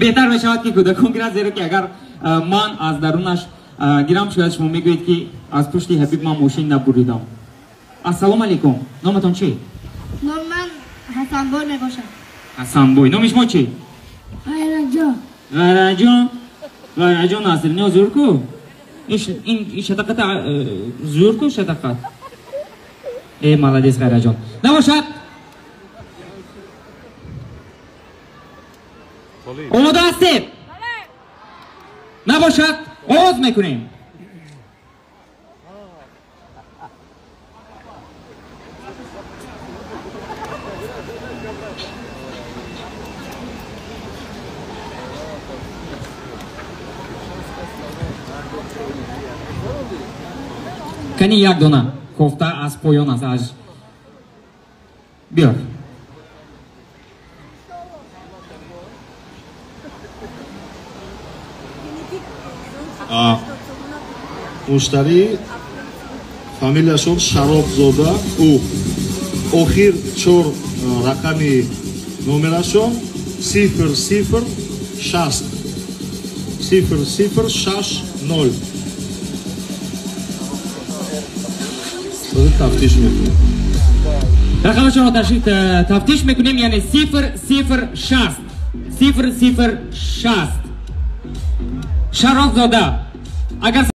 Беҳтар мешавад ки кӯдакон гирад, зеро ки агар ман аз дарунаш гирам, шояд шумо мегӯед ки аз пушти Ҳабиб ман мошин набуридам. Ассалому алайкум, номатон чӣ? Номи ман Ҳасанбой мебошад. Ҳасанбой. Номи шумо чӣ? Ғайраҷон. Ғайраҷон. Ғайраҷон Насирниё зур ку? Ин шатақата зур ку шатақат? Э, молодец, Ғайраҷон. Набошад, омода ҳастед? Набошад, оғоз мекунем. Кани як дона кофта аз поён аст, аз биёр. Муштарӣ фамилияшон Шаробзода, ӯ охир чор рақами номерашон 006, 0060. Тафтиш мекунем. Рақамашонро тафтиш мекунем, яъне 006, 006, Шаробзода. Агар